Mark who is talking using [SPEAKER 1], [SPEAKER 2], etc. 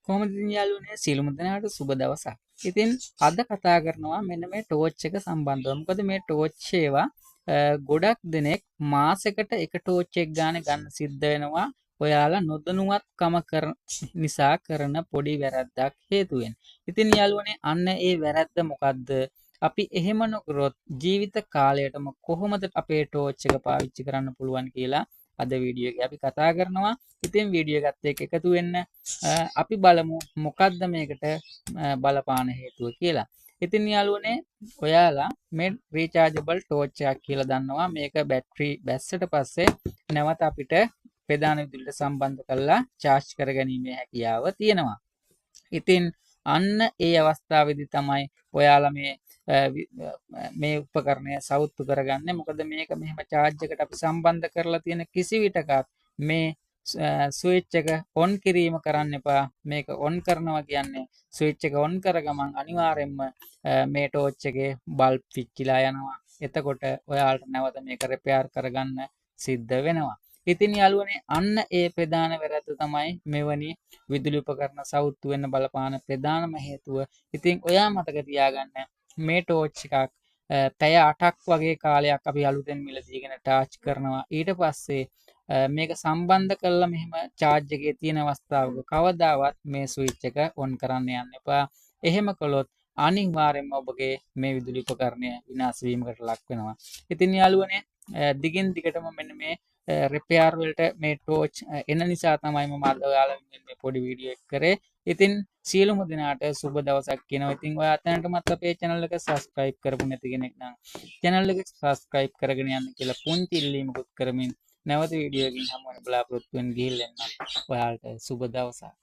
[SPEAKER 1] කොහොමද ඉතින් යාළුවනේ, සියලුම දෙනාට සුබ දවසක්. ඉතින් අද කතා කරනවා මෙන්න මේ ටෝච් එක සම්බන්ධව. මොකද මේ ටෝච් ඒවා ගොඩක් දෙනෙක් මාසෙකට එක ටෝච් එක ගානේ ගන්න සිද්ධ වෙනවා. ඔයාලා නොදැනුවත්කම නිසා කරන පොඩි වැරැද්දක් හේතුවෙන්. ඉතින් යාළුවනේ, අන්න ඒ වැරැද්ද මොකද්ද? අපි එහෙම නොකරොත් ජීවිත කාලයටම කොහොමද අපේ ටෝච් එක පාවිච්චි කරන්න පුළුවන් කියලා අද වීඩියෝ එකේ අපි කතා කරනවා. ඉතින් වීඩියෝ එකත් එක්ක එකතු වෙන්න අපි බලමු මොකද්ද මේකට බලපාන හේතුව කියලා. ඉතින් යාළුවනේ, ඔයාලා මේ රීචාර්ජබල් ටෝච් එකක් කියලා දන්නවා. මේක බැටරි බැස්සට පස්සේ නැවත අපිට ප්‍රධාන විදුලියට සම්බන්ධ කරලා චාර්ජ් කරගැනීමේ හැකියාව තියෙනවා. ඉතින් අන්න ඒ අවස්ථාවේදී තමයි ඔයාලා මේ මේ උපකරණය සවුත්තු කරගන්නේ. මොකද මේක මෙහෙම චාර්ජ් එකට අපි සම්බන්ධ කරලා තියෙන කිසි විටකත් මේ ස්විච් එක ඔන් කිරීම කරන්න එපා. මේක ඔන් කරනවා කියන්නේ ස්විච් එක ඔන් කර ගමන් අනිවාර්යයෙන්ම මේ ටෝච් එකේ බල්බ් පිච්චිලා යනවා. එතකොට ඔයාලට නැවත මේක රිපෙයාර් කරගන්න සිද්ධ වෙනවා. ඉතින් යාළුවනේ, අන්න ඒ ප්‍රධාන වැරද්ද තමයි මෙවැනි විදුලි උපකරණ සවුත්තු වෙන්න බලපාන ප්‍රධානම හේතුව. ඉතින් ඔයා මතක තියාගන්න, මේ ටෝච් එකක් පැය 8ක් වගේ කාලයක් අපි අලුතෙන් මිලදීගෙන ටාච් කරනවා. ඊට පස්සේ මේක සම්බන්ධ කරලා මෙහෙම චාර්ජ් එකේ තියෙන අවස්ථාවක කවදාවත් මේ ස්විච් එක ඔන් කරන්න යන්න එපා. එහෙම කළොත් අනිවාර්යයෙන්ම ඔබගේ මේ විදුලි උපකරණය විනාශ වීමකට ලක් වෙනවා. ඉතින් යාළුවනේ, දිගින් දිගටම මෙන්න මේ රිපෙයාර් වලට මේ ටෝච් එන නිසා තමයි මම අද ඔයාලා වෙනුවෙන් මේ පොඩි වීඩියෝ එක කරේ. ඉතින් සියලුම දෙනාට සුබ දවසක් කියනවා. ඉතින් ඔයා දැනටමත් අපේ channel එක subscribe කරපු නැති කෙනෙක් නම් channel එක subscribe කරගෙන යන්න කියලා පුංචි ඉල්ලීමකුත් කරමින් නැවත වීඩියෝ එකකින් හමු වෙන බලාපොරොත්තු වෙන ගිහින් එන්නම්. ඔයාලට සුබ දවසක්.